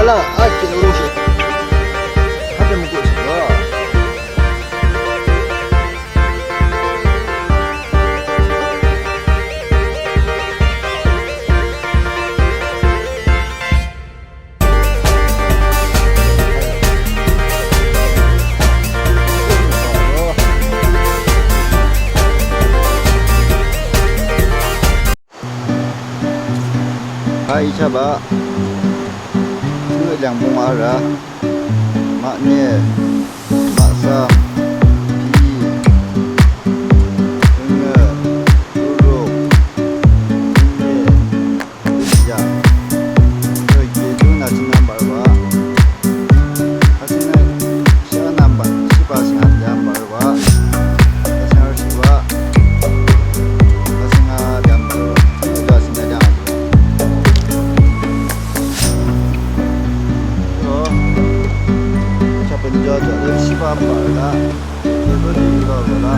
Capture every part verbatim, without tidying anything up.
Ala, a, ki lo shi. Hade mukuk shi lo. Ha, ichaba, nü liang bung ara, mahne, mahsam, pi, nü, ruruk, nü, ya. Oi, ke tu na chingan barba. Asina, sha namba, shiba singa liang barba. Asina shiba. Asina liang barba. Asina liang barba. Yo. Cha penjo jo, shiba barba. Ke tu di lo la.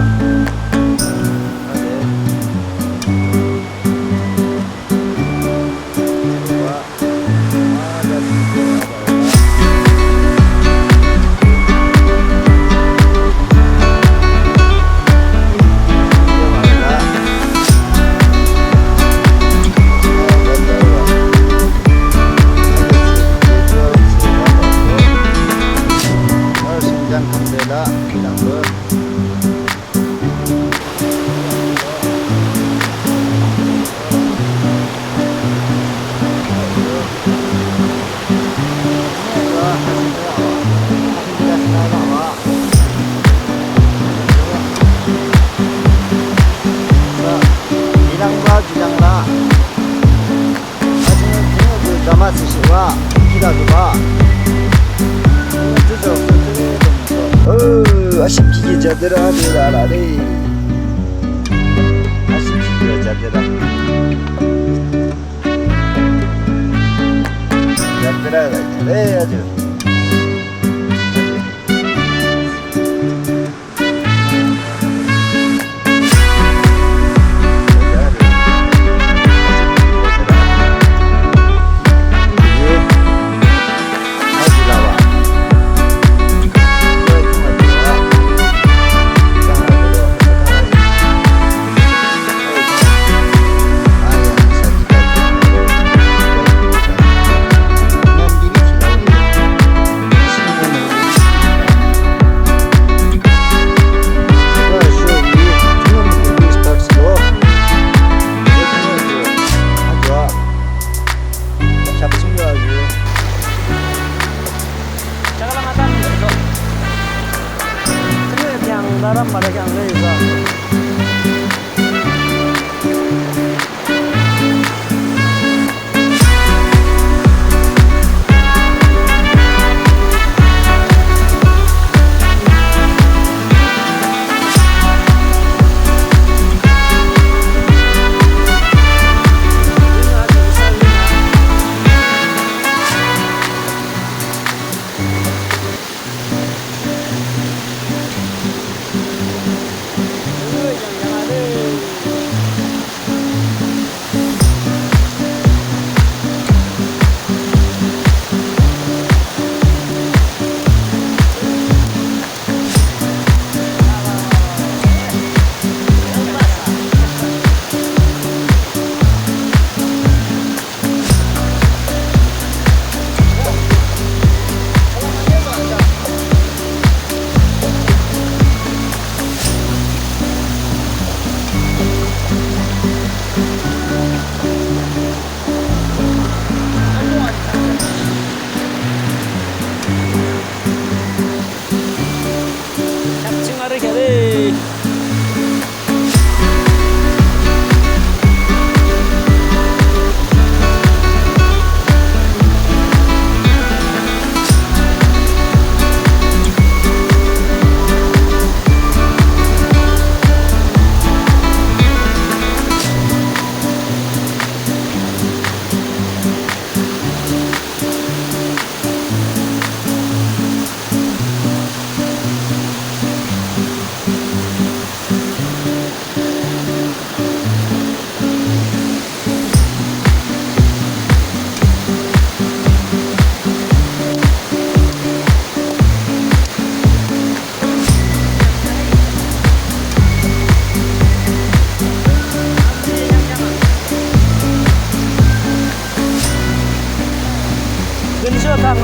Ade. Aship kiki jadera de la la de. Aship kiki jadera. Jadera la de, ajo.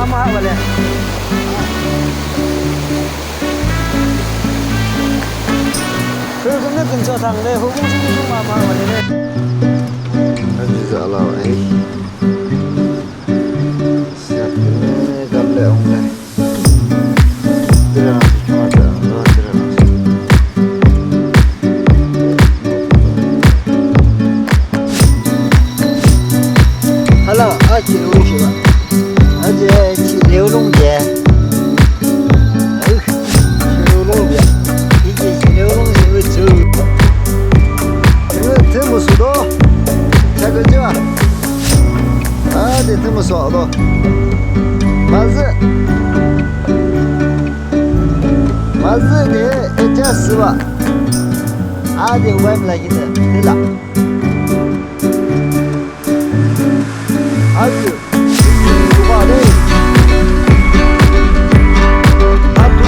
Ama ha wale. Kürkümnü küncho thangle, hukung ching ching ma ma wale. Aji za la wa, eh. Siya ne gamle ongle. Hala, aji lung shi ba. Aji, aji lung de. Aji lung de. Aji lung de. Aji. Tümü sudo. Chakı jiwa. Hadi tümü sudo. Mazı. Mazı de echa siwa. Hadi ubayım la gidi. Tila. Hadi. Hadi. Hadi.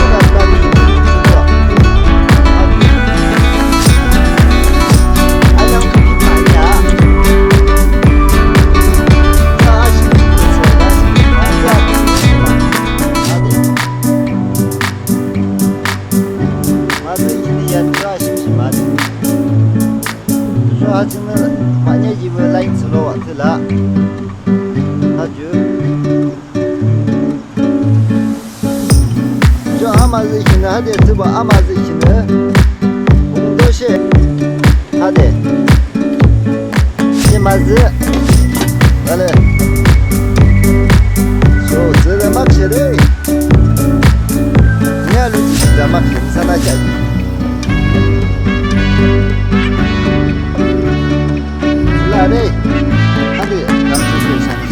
Hadi. Cho amazü ikinü, hadi, tüba amazü ikinü. Umdo she. Hadi. She mazü. Hadi. So, zü de mak she de. Ne alu zü de mak she, sana çay. La de. Hadi, kamçı şey sen.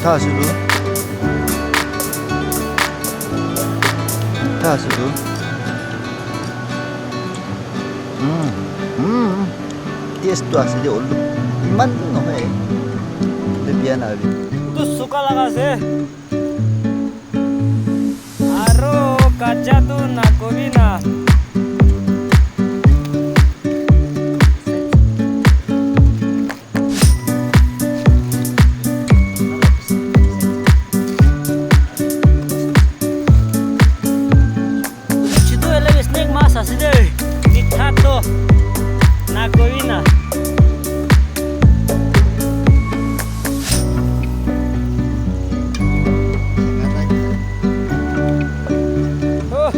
Tha sulu. Tha sulu. Hmm. Hmm. Taste to asile olo. Iman no he. De biana abi. Tu suka laga ase. Aro kacha tu nakobi na. Chido ele snack mas aside, mithato, nakobi na. Oh.